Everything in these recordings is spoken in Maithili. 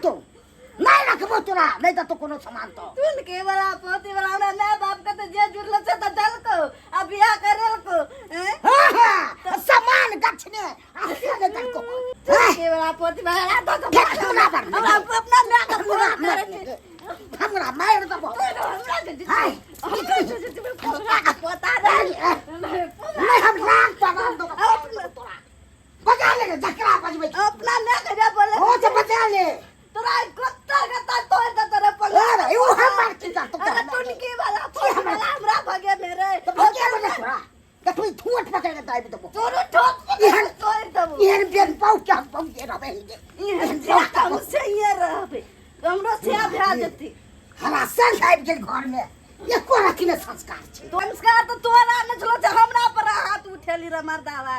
तू नहीं रखबो तोरा नहीं देतो कोनो सामान तो सुन के वाला पोती वाला हमरा माय बाप के तो जे जुड़ल छै त देलको आ बियाह करेलको हैं हाँ हाँ सामान गछने आ से नहीं देलको सुन के वाला पोती वाला तो फेंक हमरा पर हमरा अपना माय के हमरा फोन मार करे छी हमरा मार देबो हमरा के हाय। हमरा के पोता रे नहीं हम राग पर देबो तोरा बजा ले रे जकरा बजबै छी। अपना माय के जे बोले हो तो बजा ले तोरा कत्ता कत्ता तोड़ दे तोरे पगला अरे ओ हमर की करतो अरे टुनकी वाला पोती वाला हमरा भगे मेरे तो भगे बने तोरा देखबी ठोट पकड़ के दाबि देबो तोरो ठोक एहन- तोड़ देबो एहन बेन पाउ के हम पाउ के रहबै एहन से हम से ये रहबे हमरो से भए जेतै हरा संग आबि गेल घर में एको रति ने संस्कार छै संस्कार तऽ तोरा नहि छलो जे हमरा पर हाथ उठेली रे मर्दावा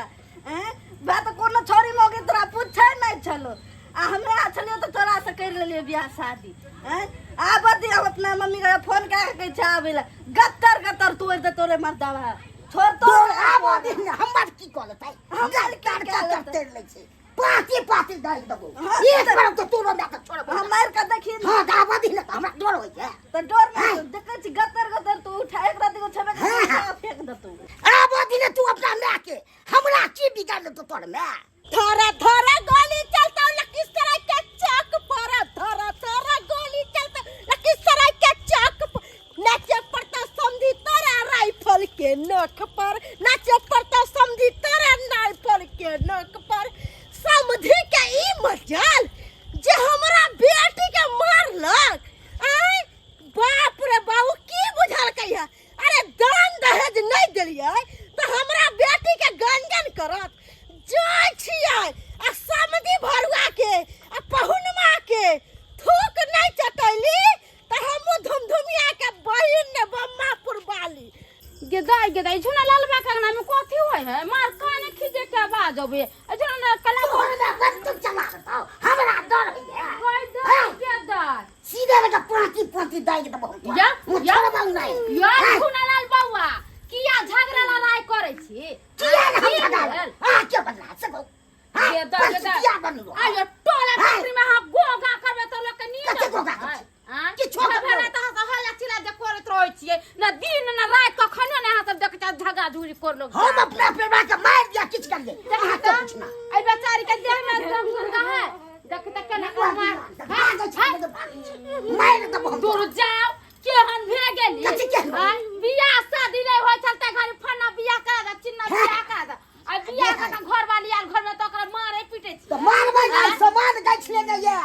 हैं बा तऽ कोनो छोरी मौगी तोरा पूछे नहि छलो आ हमरा छलियो तऽ तोरा से करि लेलियो बियाह शादी हैं आब दी हम अपना मम्मी के फोन कए के कहै छै आबै लए गत्तर गत्तर तोड़ि दे तोरे मर्दावा छोड़ तोर तोड़ आब दिन हमर की कऽ लेतै हमर की हमर कऽ कर लेतै? कर लै छै पाती पाती डालि देबो हाँ, एक तऽ- बार तो तोरो माय के छोड़बो हम मारि कऽ देखी ने हां तऽ आब दिन तऽ हमरा डर होइ छै तऽ डर नहि देखै छी गत्तर गत्तर तू उठा एक राति को छेबे हाँ, हाँ। फेंक देतौ आब दिन तू अपना माय के हमरा की बिगाड़ लेतौ तोर माय थोड़ा थोड़ा गोली चलता लखीसराय के चौक पर थोड़ा थोड़ा गोली चलता लखीसराय के चौक पर नाचे पड़ता समझी तोरा राइफल के नोक पर नाचे पड़ता समझी तोरा राइफल के नोक पर समझी के ई मजाल जे हमरा बेटी के मारलक आय बाप रे बाबू की बुझलकै है अरे दान दहेज नहीं देलियै तऽ हमरा बेटी के गंजन करत जाइ छियै आ समधि भरुआ के आ पहुनमा के थूक नहीं चटैली तऽ हमहूँ धुमधुमिया के बहिन ने बम्मापुर बाली गेदाय गेदाय झुना लाल बा के अंगना में कथी होय है मार काने खींचे के आवाज अबे झुना कला तोहर माय बंदूक चला देतौ हमरा डर होइए गेदाय गेदाय सीधे बेटा पाती पाती दाइ के देबो या, ओ या। छोड़बौ नहीं यार हाँ, झुना लाल बौआ किया झगड़ा लड़ाई करै छी किया ने हम की झगड़ा भेल? आ के बदला सको हाँ, गेदा बस गेदा किया बनलो आयो टोला हाँ। टोकरी में हम गोगा करबे तो लोग के नींद कते गोगा आबै। करै आँय? किछो हमरा करबै। भेलै तऽ अहाँ सब हल्ला चिल्ला जे करैत रहै छियै न दिन न राति कखनो ने अहाँ सब देखै छियै झगड़ा झुगड़ी कर लोग हम अपना परिवार के मार दिया किछ कर ले अहाँ के पूछना एहि बेचारी के देह में दम दुर्गा है देख तऽ केना कऽ मार भागै छै भागै छै मार देबो हम दूर जाओ केहन भे गेली कथी केहन? आँय? बियाह शादी नहि होइ छल तऽ घरे फन्ना बियाह करा दे चिन्ना हाँ। बियाह करा दे आ बियाह कऽ के घर वाली आयल घर में तऽ ओकरा मारे पीटे छी तऽ मारबै नहि सामान गछि लेने ये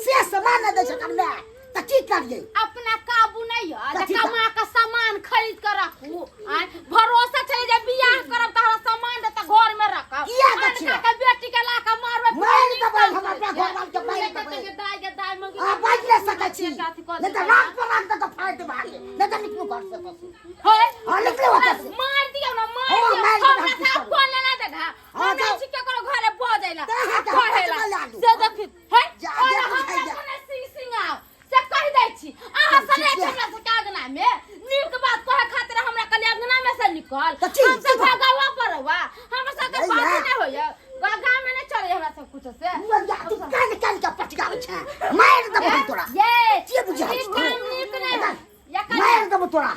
से सामान नहि दै छै हमरा तऽ की करियै अपना काबू नहीं है जे कथी का? कमा के सामान खरीद के रखू आँय? भरोसा छलै जे बियाह करब तऽ हमरा सामान देत तऽ घर में रखब किया अनका गछिया? के बेटी के ला के मारबै मारि देबै हम अपना घरवाली के मारि देबै। दाय के दाय मौगी आ बाजि नहि सकै छी नहि तऽ रात पर रात दऽ कऽ फाड़ि देब अहाँके नहि तऽ निकलू घर से बस हे हाँ, निकलू ओतऽ से। मार दियौ ना मार हाँ, दियौ मारि देब, हमरा हम से की आब करब? कोन लेना देना हाँ, हम जाओ। छी केकरो घरे बजैला तऽ अहाँके हम कहेला बजबै लालू। से देखी हे जा, और जे हमरा बुझाइया। सुने सिंह सिंह आओ से कहि दै छी अहाँ ठीक सने छै। हमरा से अंगना में नीक बात कहे खातिर हमरा कहलियै अंगना में से निकल तऽ ठीक, हम सब ठीक। भगावा परवा हमरा सबके नहीं बात ना। नहि होइया गाँव में नहीं चले हमरा सब कुछ से मुअरिया, तू कान कान के पटकाबै छै मारि देबो हम तोरा ये के बुझाइ ई छै? काम नीक नहि या मारि देबो तोरा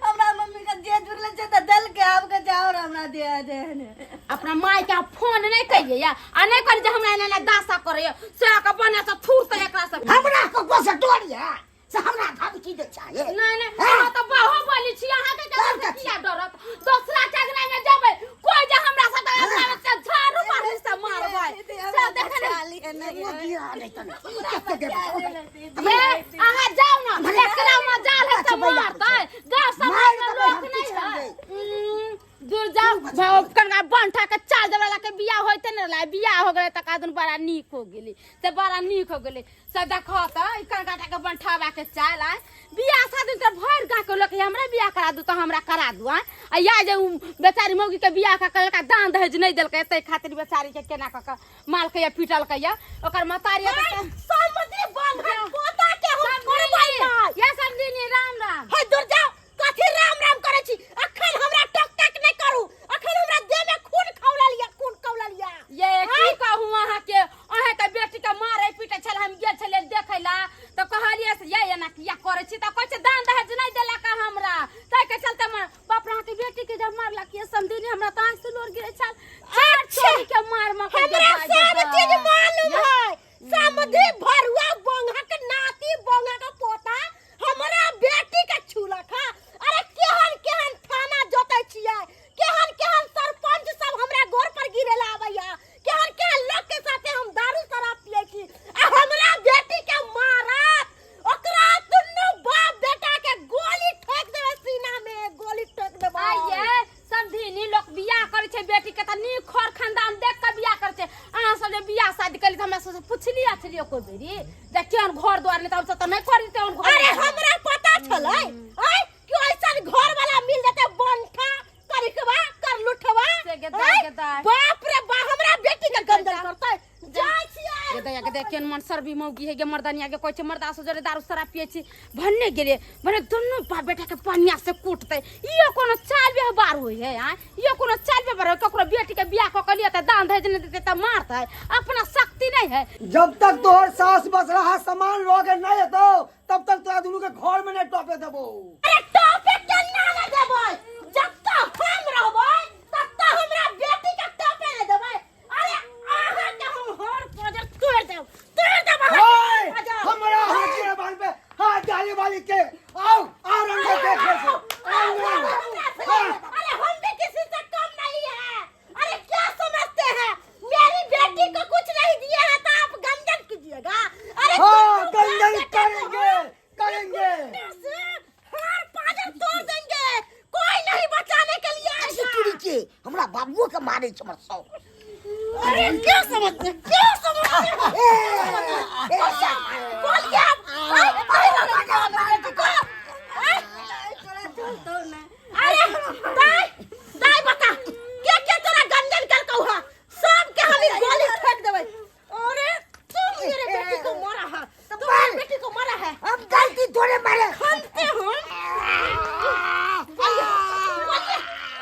हमरा मम्मी के जे जुड़ल छै तऽ देल के आब के जाओ रे हमरा दे दे ने अपना माय के फोन नहीं कहिए या आ नहीं करी जे हमरा एना एना दासा करैया से के बने से थूर से एकरा से हमरा ककरो से डर ये से हमरा धमकी दे चाहे नहीं नहीं हाँ? अहाँ तऽ बाहुबली छी अहाँ के तब केना से कथी? किया डरत दोसरा के अंगना में जेबै कोई जे हमरा से तऽ अंगना में से झाड़ू मारबै से मारबै से देखने मुअरिया नहीं तने कते देबो ये अहाँ जाउ ना एकरा मजाल है से मारतै गाँव समाज में मारि देबै लोक हम, नहीं किछु है करबै। दूर जाओ कनका बंठा के चाल देवे वाला के बियाह होइते ने रहलै बियाह हो गेलै तकर बाद बड़ा नीक हो गेली से बड़ा नीक हो गेली से देखो तऽ ई कनका के बंठावा के चाल आय बियाह शादी तऽ भरि गाँव के लोक हमरा बियाह करा दू तऽ हमरा करा दू आय आ या जे उ बेचारी मौगी के बियाह कऽ के दान दहेज नहि देलकै ताहि खातिर बेचारी के केना कऽ के मालकै या पीटलकै या ओकर महतारी समझी बंधन पोता के हम छोड़बै नै या समझिनी राम राम हे दूर जाओ कथी राम राम करै छी अखन हमरा टक टक नै करू अखन हमरा देह में खून खौलल या खून खौलल या ये की कहूँ अहाँ के अहाँ के बेटी के मारे पीटे छल हम गेल छलियै गेलियै से ये एना किया करै छी तऽ कहै छै दान दहेज नहि देलक हमरा ताहि के चलते हमर बाप रे अहाँके बेटी के जब मारलक ये समधिनी हमरा तऽ आँखि से लोर गिरै छल चार छोरी के मार मक हमरा सब चीज मालूम है समधी भरुआ बोंगा के नाती बोंगा के पोता हमरा बेटी के छूलक है। अरे केहन केहन थाना जोतै छियै, केहन केहन सरपंच सब हमरा घर पर गिरे ला आबैया, केहन केहन लोग के साथे हम दारू शराब पियै छी आ हमरा बेटी के मारत ओकरा दुनू बाप बेटा के गोली ठोक देबै सीना में, गोली ठोक देबै। आइये समधिनी लोक बियाह करै छै बेटी के तऽ नीक खर खानदान देख के बियाह करै छै। अहाँ सब जे बियाह शादी केली तऽ हमरा सबसँ पुछली अछली एको बेरी जे केहन घर द्वार, नहि तऽ हमसब तऽ नहि करी तेहन घर। अरे हमरा पता छलै आय कि ऐसन घर वाला मिल जेतै बनठा करिकवा करलुठवा। से गे दाइ, आँय? गे दाइ। बाप रे बा, हमरा बेटी के गंजन करतै जाइ छियै। गे दैया गे दैया, केहन मन सर्वी मौगी है गे मर्दनिया गे, कहै छै मर्दा से जरे दारू शराब पियै छी भन्ने गेलियै भने दुनू बाप बेटा के पनिया से कुटतै। इहो कोनो चाल व्यवहार होइ है आँय? इहो कोनो चाल व्यवहार होइ? ककरो बेटी के बियाह कऽ के लिए तऽ दान दहेज नहि देतै तऽ मारतै, अपना शक्ति नहि है। जब तक तोहर सास बस रहा सामान लऽ के नहीं एतौ तब तक तोरा दुनू के घर में नहीं टपे देबो। अरे टपे केना ने देबै, जब तक हम रहबै तब तक हमरा बेटी के टपे ने देबै। अरे अहाँ के हम हर पजर तोड़ देब, तोड़ देब अहाँ के ओए, हर पजर। हमरा हाथ के बाल पे हाथ डाले वाली के आओ आओ रंग के देखे से आओ रंग। हाँ। अरे हम भी किसी से कम नहीं है। अरे क्या समझते हैं, मेरी बेटी को कुछ नहीं दिए हैं तो आप गंजन कीजिएगा। अरे हाँ, तुम लोग गंजन बेटे को करेंगे, हम करेंगे। से हार पाजर तोड़ देंगे, कोई नहीं बचाने के लिए आएगा। चूड़ी के हमरा बाबुओ के मारे छै हमर सब। अरे क्या समझते, क्या समझते हैं? बोलिए आप। अरे, अरे, अरे, अरे, दाई, दाई बता, क्या क्या तोरा गंजन कर कहू है? सब के हम गोली फेंक देबै। अरे तुम मेरे बेटी को मारा है, तुम मेरे बेटी को मारा है। हम गलती थोड़े मारे। खनते हम। बोलिए, बोलिए,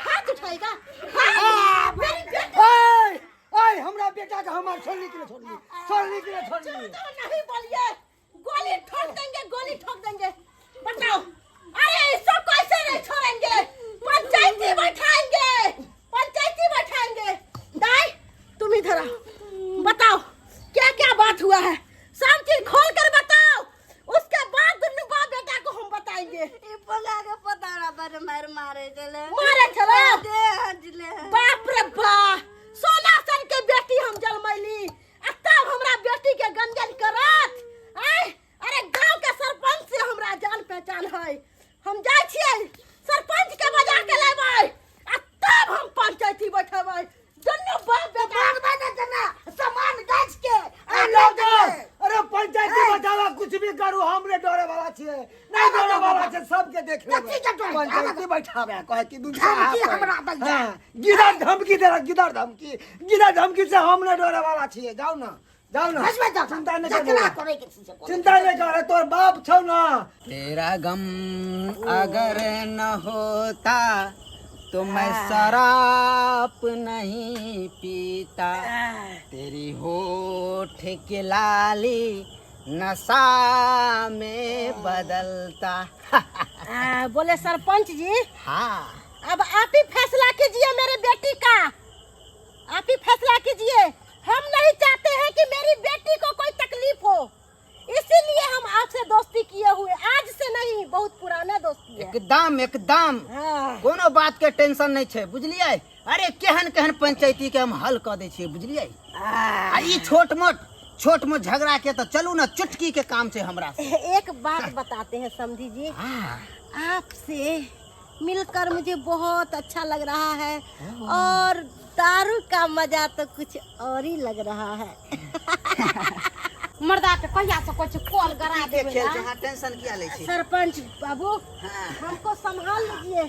हाथ उठाएगा, हाथ, मेरी बेटी। ओए, ओए, हमरा बेटा के हमार छोड़नी के छोड़नी, छोड़नी के छोड़नी। तो नहीं बोलिए, गोली ठोक देंगे, गोली ठोक देंगे। बताओ, अरे इसको कैसे नहीं छोड़ेंगे, पंचायती बैठाएंगे, पंचायती बैठाएंगे। दाई तुम इधर आओ, बताओ क्या क्या बात हुआ है, सब चीज खोल कर बताओ, उसके बाद दोनों बाप बेटा को हम बताएंगे। ई पोंगा के पतारा पर मार मारे चले, मारे चले, दे हजले। बाप रे बाप, सोना सन के बेटी हम जन्मैली आ तब हमरा बेटी के गंजन करत। आय, अरे गांव के सरपंच से हमरा जान पहचान है, हम जाइ छियै सरपंच के बजा के लेबै आ तब हम पंचायती बैठेबै दुनू बाप बेटा। मारबै ने जना सामान गाछ के। अरे डॉक्टर, अरे पंचायती बचावा कुछ भी करू, हमरे डरे वाला छियै, नहीं डरे वाला छै, सबके देख लेबै। कथी के डर? पंचायती बैठावे कहे कि दुनू धमकी हाथ हमरा है। दैया। हाँ, गिदड़ धमकी देलक, गिदड़ धमकी, गिदड़ धमकी से हम नहीं डरे वाला छियै। जाउ ना, जाउ ना, बस जाउ। चिंता नहीं जकरा करू, करे के छै से करू। चिंता नहीं कर, तोर बाप छौ ना। तेरा गम अगर न होता तो मैं शराब नहीं पीता, तेरी होठ की लाली नशा में बदलता। बोले सरपंच जी। हाँ। अब आप ही फैसला कीजिए मेरे बेटी का, आप ही फैसला कीजिए। हम नहीं चाहते हैं कि मेरी बेटी को कोई तकलीफ हो, इसीलिए हम आपसे दोस्ती किए हुए, आज से नहीं, बहुत पुराना दोस्ती है। एकदम एकदम। हाँ। कोनो बात के टेंशन नहीं छै, बुझलियै? अरे केहन केहन पंचायती के हम हल कऽ दै छियै, बुझलियै? आ ई छोट मोट झगड़ा के तऽ चलू ना, चुटकी के काम छै हमरा से। एक बात बताते हैं समधी जी। हाँ। आपसे मिलकर मुझे बहुत अच्छा लग रहा है और दारू का मजा तो कुछ और ही लग रहा है। मर्दा के कहिया से कहै छै कॉल करा देबै खेल ला। छै, अहाँ टेंशन किया लै छी? सरपंच बाबू, हाँ। हमको संभाल लीजिए,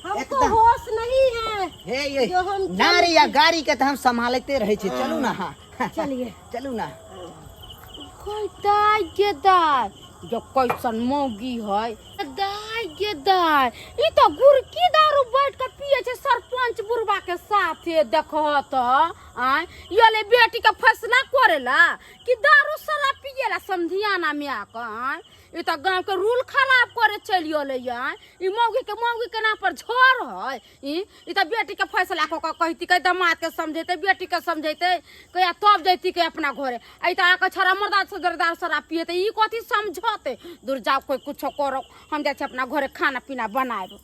हमको एकदम। होश नहीं है। हे ये जो हम नारी या गाड़ी के तऽ हम संभालते रहै छी। चलू ना, हाँ चलिए। चलू ना। कोई दाय गे दाय, जो कैसन मौगी है दाय गे दाय, ई तो गुरकी दारू बैठ के पिए छै सरपंच बुढ़बा के साथे। देखो तो आय ये ले बेटी के फैसला करेला कि दारू शराब पिएला समधियाना में आके। आय ई तऽ गाँव के रूल खराब करे चलि अलै आँय। ई मौगी के मौगी के नाम पर झोर है। ई ई तऽ बेटी के फैसला कऽ कऽ कहती के दामाद के समझेतै, बेटी के समझेतै कहिया तब जैती के अपना घरे। आ ई तऽ आके छड़ा मर्दा से दरदार शराब पियेतै, ई कथी समझतै? दूर जाओ, कोई कुछो करो, हम जाइ छी अपना घरे खाना पीना बनाएब।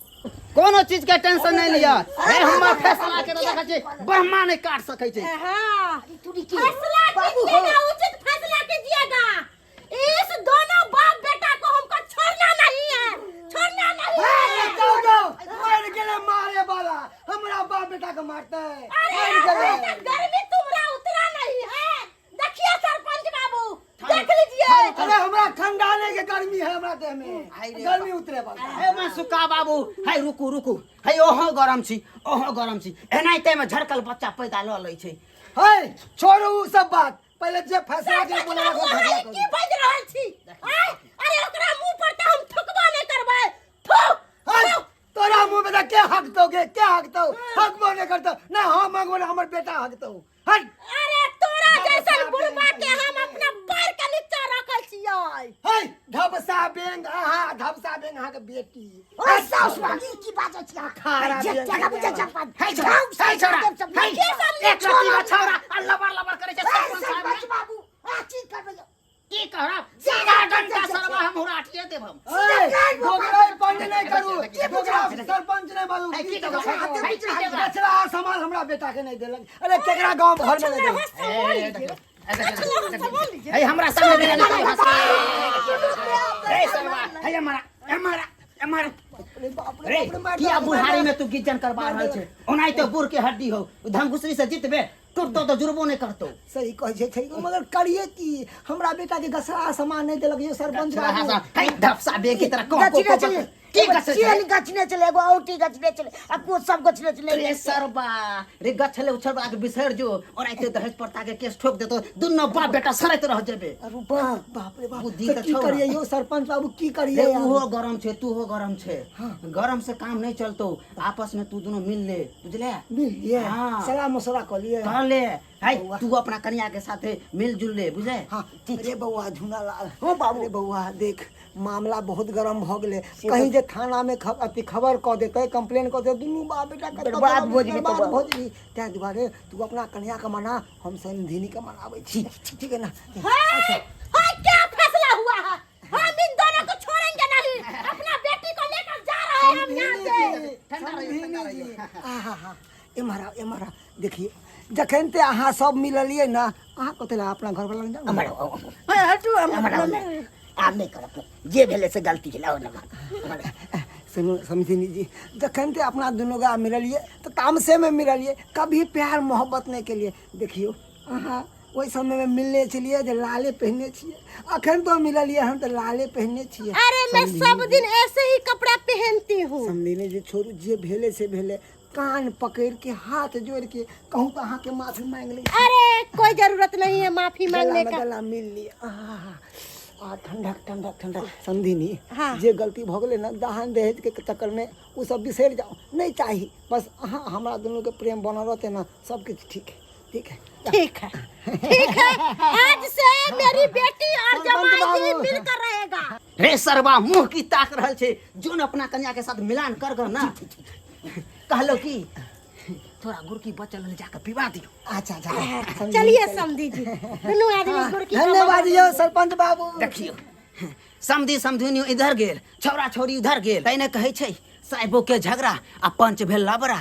कोनो चीज के टेंशन नहीं लिया। हे हमर फैसला के तो देखै छी ब्रह्मा नहीं काट सकै छै। हाँ, फैसला कीजिएगा, उचित फैसला कीजिएगा। इस दोनों बाप बेटा को हमको छोड़ना नहीं है, छोड़ना नहीं है। जाओ जाओ, मर गेले मारे वाला, हमरा बाप बेटा के मारते। अरे मर गेले। अभी तक गर्मी तुम्हारा उतरा नहीं है। देखिए सरपंच बाबू, देख लीजिए। अरे हमरा ठंडा के गर्मी है हमरा देह में, गर्मी उतरे वाला। हे मनसुखा बाबू, हे रुकू रुकू, हे ओहो गरम छी, ओहो गरम छी, एनाहिते में झरकल बच्चा पैदा ल लै छै। हे छोड़ू उ सब बात, पहले जे फैसला के सरपंच बोले बाबू, अहाँ ई की बाजि रहल छी? आँय? अरे ओकरा मुंह पर तऽ हम थुकबो नहि करबै। थू, हे, तोरा मुंह में के हक दोगे, के हक दो? हक बोले करतो ना, हम मांगो ना, हमर बेटा हक दो। हट। अरे तोरा जैसन बुढ़बा के हम अपना पैर के नीचा रखल छियै। हे धबसा बेंग, आहा धबसा बेंग अहाँ के बेटी। ओए साउस बागी की बाजै छी अहाँ? खारा जे बेंग। जगह बुझै छी अपन। हे छोरा, हे छोरा, हे, के सब एक रत्ती बा छौरा, आ लबर लबर करै छै ए, सरपंच साहब। सरपंच बाबू, आ की करबै यौ? की करब? सीधा डंडा सरवा हम हुराठिए देब हम। ए, दोगरा पंच नहीं करू, दोगरा सरपंच नहीं बाजू। हे, की करब? हे, की करब? बछड़ा सामान हमरा बेटा के नहीं देलक। अरे केकरा गांव घर में नहीं देलक? हे हमरा सामने देले नहीं हे सरवा, हे हमारा हमारा हमारा रे किया बुढ़ारी में तू गिज्जन करवा रहल छै? ओनाहिते बूढ़ के हड्डी हो, धमघुसरी से जीतबे टूटतो तो जुड़बो नहीं करतो। सही कहै छै, छै, मगर करिए की? हमरा बेटा के गसरा सामान नहीं देलक यो सरपंच बाबू। हे धपसा बे की तरह को गछने को चले। की गछने चेन चले? गछने चले, एगो औटी गछने चले, आ को सब गछने चले। रे सरबा रे गछले उछलबा के बिसर जो, और आइते दहेज प्रथा के केस ठोक देतो, दुन्नो बाप बेटा सड़ैत रह जेबे। अरे बाप बाप रे बाप, बुद्धि तो तऽ की छौ ना। करिए यो सरपंच बाबू, की करिए? रे उहो गरम छे, तूहो गरम छे, गरम से काम नहीं चलतो, आपस में तू दोनों मिल ले, बुझले? मिल लिए। हाँ। सलाह मशवरा कर लिए, कर ले। है तू अपना कन्या के साथे मिलजुल ले, बुझले? हाँ। अरे बउआ झूना लाल, हो बाबू। अरे बउआ देख, मामला बहुत गरम भ गेलै, कहीं जे थाना में अथी खबर कऽ देतै, कंप्लेन कऽ देतै, दुनू बाप बेटा कतऽ बर्बाद भऽ जेबै बर्बाद तऽ। भऽ जेबही। ताहि दुआरे तू अपना कन्या के मना, हम समधिनी के मनाबै छी, ठीक है ना? हाय हाय, क्या फैसला हुआ है? हम इन दोनों को छोड़ेंगे नहीं, अपना बेटी को लेकर जा रहे हैं हम यहाँ से। समधिनी जी, आहा, एम्हर आउ, एम्हर आउ। देखियौ, जखन ते अहाँ सब मिललियै ना, अहाँ कतऽ लए अपना घर वाला लग जाउ। हमर आओ, हटू, हम हमर आओ, आब नहि करब, जे भेलै से गलती भेलै, आओ ने। सुनू समधिनी जी, जखन ते अपना दुनू गोरा मिललियै तऽ तामसेमे मिललियै, कभी प्यार मोहब्बत नहि केलियै। देखियौ, अहाँ ओहि समयमे मिलने छलियै जे लाले पहिरने छियै, अखन तो मिललियै हन तऽ लाले पहिरने छियै। अरे मैं सब दिन ऐसे ही कपड़ा पहनती हूँ। समधिनी जी छोड़ू, जे भेलै से भेलै, कान पकड़ के हाथ जोड़ के कहूँ तऽ अहाँके माफी मांगि लै छी। अरे कोई जरूरत नहीं है माफी मांगने गला में का। गला मिल लिए। आहा, आ ठंडक ठंडक ठंडक। समधिनी, हाँ। जे गलती भऽ गेलै ने दहान दहेज के चक्कर में, ओ सब बिसरि जाउ, नहीं चाही, बस अहाँ हमरा दुनू के प्रेम बनल रहतै ना, सब किछु ठीक है, ठीक है। ठीक है, ठीक है, आज से मेरी बेटी और सरपंच जमाई जी बाबू। मिलकर रहेगा। रे सरवा मुंह की ताक रहल छै, जोन अपना कन्या के साथ मिलान कर ग ना, कहलो की थोड़ा गुड़की बचल रहल, जाके पिवा दियो। अच्छा अच्छा, चलिए समधी जी, दोनों आदमी गुड़की का धन्यवाद यौ सरपंच बाबू। देखियो, समधी समधिनी इधर गेल, छौरा छौरी उधर गेल, तैने कहै छै साहेबो के झगड़ा आ पंच भेल लबड़ा।